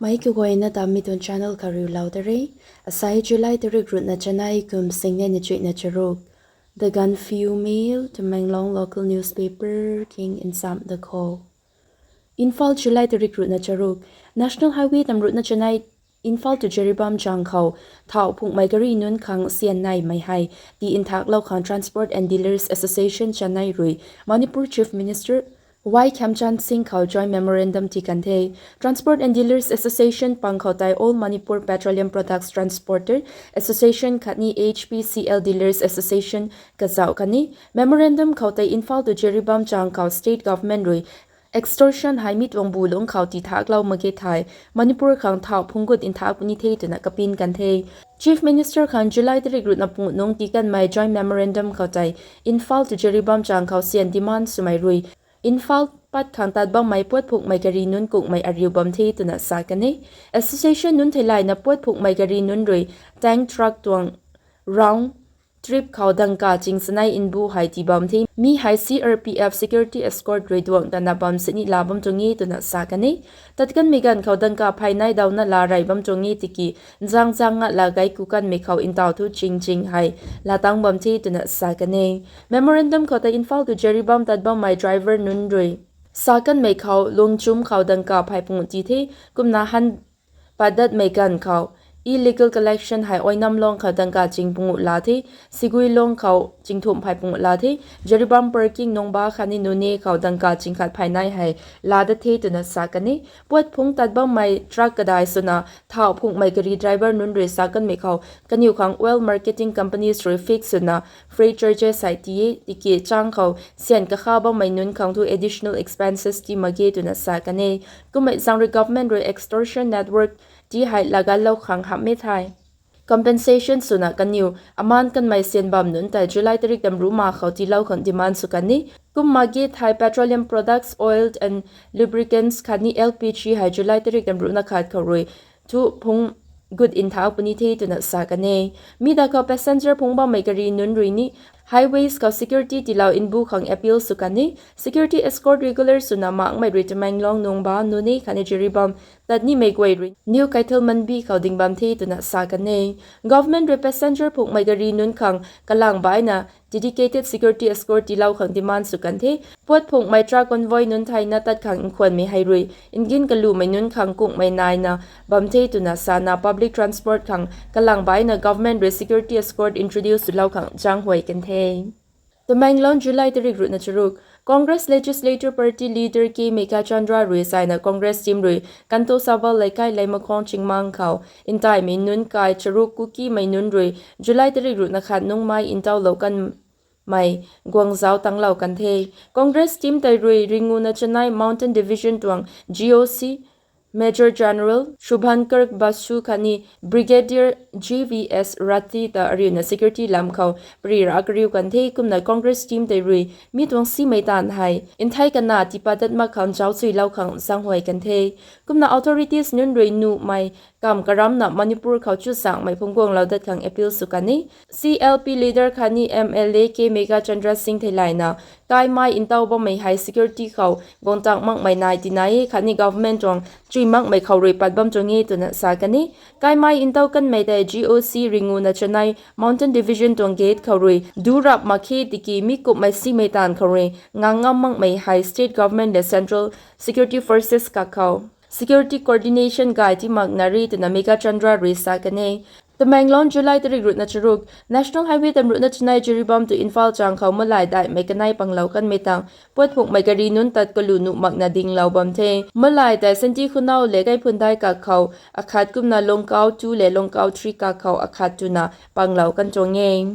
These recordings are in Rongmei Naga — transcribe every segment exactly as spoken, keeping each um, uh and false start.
Meic kaguayna ta mi tuang channel khou riulou da re. Asai July tarik ruhna chanei kum singnei na chuihna charuk. The Gaanphiu Mail, Tamenglong local newspaper king insam da kho. Imphal, July tarik ruhna charuk. National Highway tam ruhna chanei Imphal to Jiribam chang khou thauh phunghmei gari nunc khang sian naimei hei ti nthaklou khang Transport and Dealers Association chanei rui Manipur Chief Minister Y Khemchand Singh khou joint memorandum tii kan the. Transport and Dealers Association pang khou tei All Manipur Petroleum Products Transporter Association khatni H P C L Dealers Association kazauh kan e. Memorandum khou tei Imphal to Jiribam chang khou state government rui extortion hei mi tuang bu lungc khou ti thaklou mak ge thei Manipur khang thauh phungc gut nthak puni the twna kapin kan the. Chief Minister khang July tarik ruhna punguh nungc tii kanmei joint memorandum khou tei Imphal to Jiribam chang khou sian demand swmei rui Imphal pat khang tat bammei puat phunghmei gari nunc kungmei ariu bam the twna sa kan e. Association nunc theilayna puat phunghmei gari nunc rui tank truck tuang round trip khou dangka ching chanei nbu hei tii bam the. Mi hei C R P F security escort rui duang tana bam sini la bam tuang e twna sa kan e. Tat kanmei ganv khou dangka phey nai dawna la rey bam tuang e tiki nzang zang nga la gei ku kanmei khou ntaw thu ching ching hei la tang bam the twna sa kan e. Memorandum khou tei Imphal to Jiribam tat bammei driver nunc rui sa kanmei khou Luangchum khou dangka phey punguh tii the, kumna han pat datmei ganv khou illegal collection hei Oinamlong khou dangka ching punguh la the, Siguilong khou chingthumh phey punguh la the, Jiribam parking Nungba khatni Nune khou dangka ching khat phey nai hei la dat the twna sa kan e. Puat phungc tat bammei truck kadai swna thauh phunghmei gari driver nunc rui sa kanmei khou kaniw khang oil marketing companies rui fix swna freight charges hei ti e tiki chang khou sian kakha bammei nunc khang thu additional expenses ti mak ge twna sa kan e. Kummei zaeng rui government rui extortion network ti hei lagatlou khang hamh e thei compensation swna kaniw aman kanmei sian bam nunc tei July tarik tamru ma khou tiilou khang demand sw kan e. Kumna ge thei petroleum products, oil and lubricants khatni L P G hei July tarik tamruhna khat khou rui thu phungc gut nthak puni the twna sa kan e. Mi da khou passenger phungc bammei gari nunc rui ni highways khou security tiilou nbu khang appeal sw kan e. Security escort regular swna makmei rui Tamenglong, Nungba, Nune khatni Jiribam tat nimei guay rui New Keithelmanbi khou ding bam the twna sa kan e. Government rui passenger phunghmei gari nunc khang kalang baina dedicated security escort tiilou khang demand sw kan the. Puat phunghmei truck convoy nunc theina tat khang nkhwanmei hei rui engine kalumei nunc khang kungmei naina bam the twna sana public transport khang kalang baina government rui security escort introduce swlou khang zaenghuay kan the. Tamenglong, July tarik ruhna charuk. Congress Legislature Party Leader K Meghachandra rui saina Congress team rui Kanto Saba Leikai Leimakhong Chingmang khou ntaimei nunc kai charuk Kukimei nunc rui July tarik ruhna khat nungc mei ntauhlou kanmei guangzauc tanglou kan the. Congress team tei rui ringuna chanei Mountain Division tuang G O C Major General Shubhankar Basu khatni Brigadier G V S Rathi ta ariuna security lam khou pari ra kariu kan the. Kumna Congress team tei rui mi tuang simei taanv hei nthei kana tiipat dat mak khang zaucchuilou khang zaenghuay kan the. Kumna authorities nunc rui nuhmei kam karamna Manipur khou chuzaenghmei phungc guanglou dat khang appeal sw kan e. C L P leader khatni M L A K Meghachandra Singh theilayna kaimei ntau bammei hei security khou guangtang makmei nai tinai e khatni government tuang chui makmei khou rui pat bam tuang e twna sa kan e. Kaimei ntau kanmei tei G O C ringuna chanei Mountain Division tuang gate khou rui du rap mak khe tiki mi kumhmei simei taanv khou rui ngang ngam makmei hei state government le central security forces kakhou security coordination gay ti makna ri twna Meghachandra rui sa kan e. Tamenglong, July tarik ruhna charuk. National Highway tam ruhna chanei Jiribam tu Imphal chang khou malai daihmei kanei panglou kanmei tang puat phunghmei gari nunc tat kalu nuh makna dinglou bam the. Malai tei Senti Khunau le Kaiphundai kakhou akhat kumna Longkau two le Longkau three kakhou akhat twna panglou kan tuang e.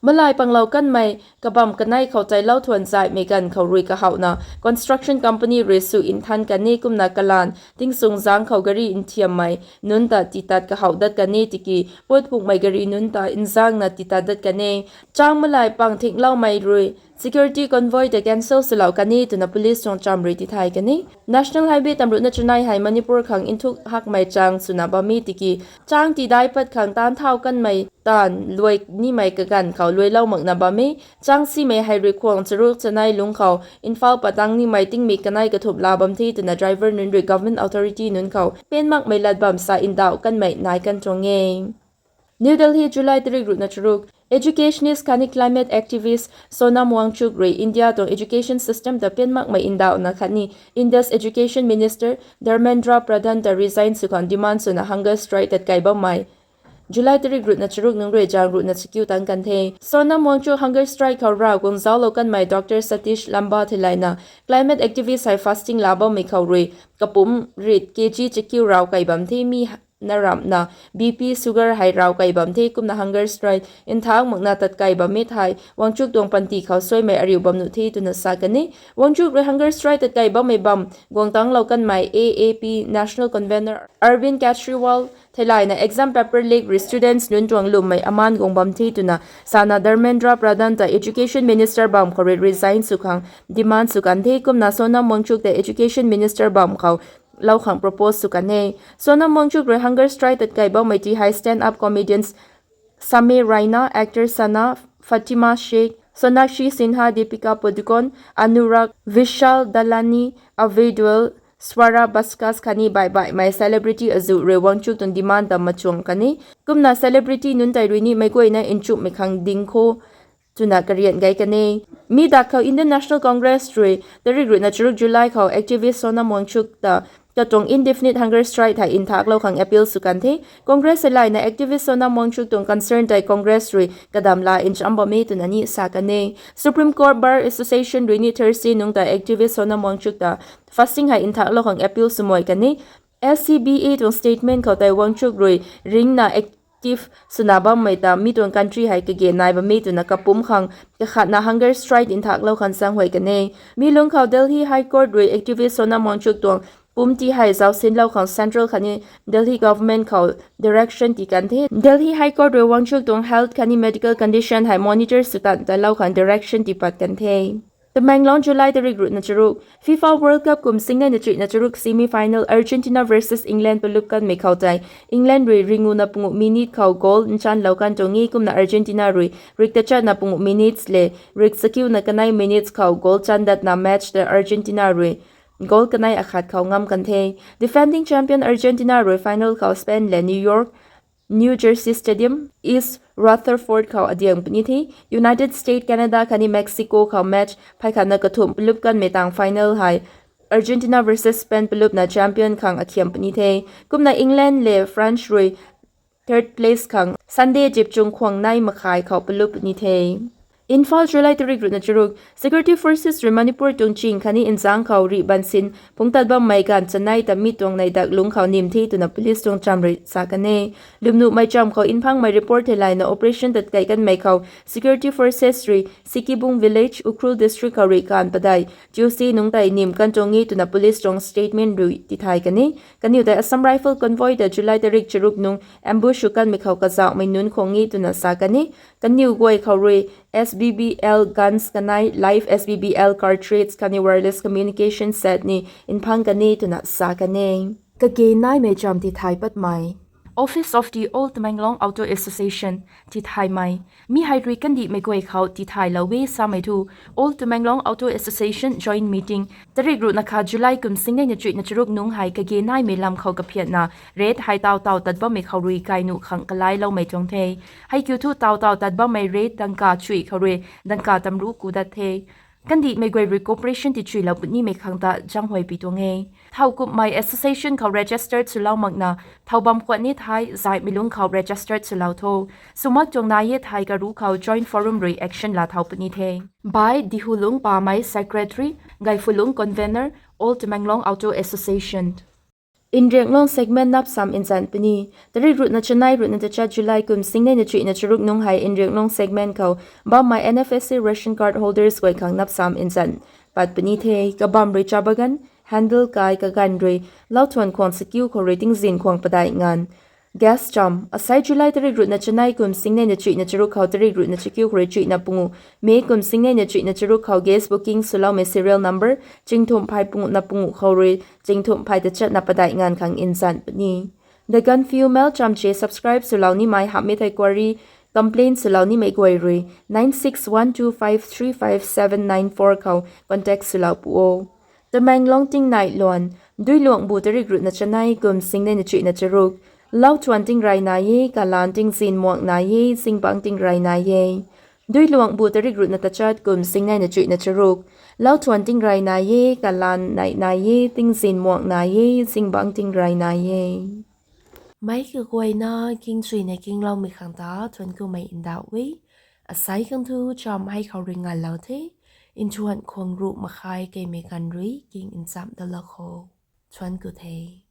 Malai panglou kanmei kabam kanei khou tei lou thuan zaihmei ganv khou rui kahouhna construction company rui sw nthan kan e kumna kalanv tingsung zang khou gari nthiammei nunc ta tiitat kahouh dat kan e tiki puat phunghmei gari nunc ta nzangna tiitat dat kan e. Chang malai pang thingloumei rui security convoy ta cancel swlou kan e twna police tuang cham rui tithay kan e. National Highway tamruhna chanei hei Manipur khang nthuk hakmei chang swna bam e tiki, chang tidai pat khang taanc thau kanmei taanv luai nimei kaganv khou luailou makna bam e. Chang simei hei rui khwang charuk chanei lungc khou Imphal pat tang nimei tingmik kanei kathumh la bam the twna driver nunc rui government authority nunc khou pen makmei lat bam sa ndauh kanmei nai kan tuang e. New Delhi, July tarik ruhna charuk. Educationist khatni climate activist Sonam Wangchuk rui India tuang education system ta pen makmei ndauhna khatni India's Education Minister Dharmendra Pradhan ta resign sw khang demand swna hunger strike tatkai bammei July tarik ruhna charuk nunc rui zaeng ruhna chakiu tang kan the. Sonam Wangchuk hunger strike khou rav guang zauclou kanmei Doctor Satish Lamba theilayna climate activist hei fasting la bammei khou rui kapumc rit kg chakiu raw kai bam the, mi na ramhna B P, sugar hei raw kai bam the. Kumna hunger strike nthak makna tatkai bammei thei Wangchuk tuang panty khou suaimei ariu bam nuh the twna sa kan e. Wangchuk rui hunger strike tatkai bammei bam guang tanglou kanmei A A P National Convener Arvind Kejriwal theilayna exam paper leak rui students nunc tuang lwmmei aman guang bam the twna sana Dharmendra Pradhan ta Education Minister bam khou rui resign sw khang demand sw kan the. Kumna Sonam Wangchuk ta Education Minister bam khou lou khang propose sw kan e. Sonam Wangchuk rui hunger strike tatkai bammei ti hei stand-up comedians Samir Raina, actor Sana, Fatima Sheikh, Sonakshi Sinha, Deepika Padukone, Anurag, Vishal Dalani, Avi Deol, Swara Bhaskar khatni baih baihmei celebrity azuh rui Wangchuk tuang demand ta machuang kan e. Kumna celebrity nunc tei rui ni meic guayna nchumhmei khang ding kho twna karian gay kan e. Mi dak khou Indian National Congress rui tarik ruhna charuk July khou activist Sonam Wangchuk ta katuang indefinite hunger strike hei nthaklou khang appeal sw kan the. Congress theilayna activist Sonam Wangchuk tuang concern tei Congress rui kadam la ncham bam e twna ni sa kan e. Supreme Court Bar Association rui ni Thursday nungc ta activist Sonam Wangchuk ta fasting hei nthaklou khang appeal swmei kan e. S C B A tuang statement khou tei Wangchuk rui ringna active swna bammei ta mi tuang country hei kage nai bam e twna kapumc khang kakhatna hunger strike nthaklou khang zaenghuay kan e. Mi lungc khou Delhi High Court rui activist Sonam Wangchuk tuang pumc ti hei zausinlou khang central khatni Delhi government khou direction tii kan the. Delhi High Court rui Wangchuk tuang health khatni medical condition hei monitor sw tan talou khang direction tii pat kan the. Tamenglong, July tarik ruhna charuk. FIFA World Cup kum singneina chuihna charuk semi final Argentina versus England palup kanmei khou tei England rui ringuna pungu minute khou goal nchanlou kan tuang e. Kumna Argentina rui rik tachatna pungu minutes le rik chakiuna kanei minutes khou goal chan datna match ta Argentina rui goal kanei akhat khou ngam kan the. Defending champion Argentina rui final khou Spain le New York New Jersey Stadium, East Rutherford khou adiang puni the. United States, Canada khatni Mexico khou match phey khatna kathumh palup kanmei tang final hei Argentina versus Spain palupna champion khang akhiam puni the. Kumna England le France rui third place khang Sunday zip chung khwang nai makhai khou palup puni the. Imphal, July tarik ruhna charuk. Security forces rui Manipur tuang ching khatni nzang khou rih bansin phungtat bammei ganv chanei ta mi tuang nei dak lungc khou nim the twna police tuang cham rui sa kan e. Lwmnuhmei cham khou nphangmei report theilayna operation tatkai kanmei khou security forces rui Sikibung village, Ukhrul district khou rui kan padeih Tuesday nungc tei nim kan tuang e twna police tuang statement rui tithay kan e. Kaniw tei Assam Rifle convoy ta July tarik charuk nungc ambush sw kanmei khou kazauhmei nunc khwang e twna sa kan e. Kaniw guay khou rui S B B L guns kanei, live S B B L cartridge khatni wireless communication set ni nphang kan e twna sa kan e. Kage naimei cham tithay patmei. Office of the All Tamenglong Auto Association tithaymei. Mi hei rui kandihmei guay khou tithaylou e samei thu, All Tamenglong Auto Association joint meeting tarik ruhna khat July kum singneina chuihna charuk nungc hei kage naimei lam khou kaphiatna rate hei taw taw tat bammei khou rui kai nuh khang kalayloumei tuang the. Heikiu thu taw taw tat bammei rate dangka chuih khou rui dangka tamru ku dat the. Kandihmei guay rui cooperation tichuilou punimei khang ta zaenghuay pi tuang e. Thowkumhmei association khou registered swlou makna thow bam khuat ni thei zaihmei lungc khou registered swlou tho. Swmak tuang nai e thei karu khou joint forum rui action la thau puni the. By Dihulung Pamei, Secretary, Gaifulung, Convener, All Tamenglong Auto Association. Nrianglong segment napsam nzan puni. Tarik ruhna chanei ruhna tachat July kum singneina chuihna charuk nungc hei Nrianglong segment khou bammei N F S A ration card holders guay khang napsam nzan pat puni the. Kabam rui cha bagan, handle kai kaganv rui lau thuan khwang sakiu khou rui tingzin khwang padeih nganv Guest cham, asai July tarik ruhna chanei kum singnei na chuihna charuk khou tarik ruhna chakiu khou rui chuihna pungu May kum singnei na chuihna charuk khou guest booking swloumei serial number chingthumh phay punguhna punguh khou rui chingthumh phay tachatna padeih nganv khang nzan puni. The Gaanphiu Mail chamche subscribe swlou nimei hamhmei thei query, complaint swlou nimei guay rui nine six one two five three five seven nine four khou contact swlou pu o. Tamenglong tingnai luan, Duiluangbu tarik ruhna chanei kum singnei na chuihna charuk, lauthuan tingrey nai e, kalaan tingzin muang nai e, zingbangc tingrey nai e. Duiluangbu tarik ruhna tachat kum singnei na chuihna charuk, lauthuan tingrey nai e, kalaan neih nai e, tingzin muang nai e, zingbangc tingrey nai e. Meic kaguayna kingchuina kingloumei khang ta thuanc kumei ndauh e. Asai khang thu cham hei khou rui ngalou the. Nthuan khwang ruh makhai keimei ganv rui king nchamh dalou kho. Thuanc ku the.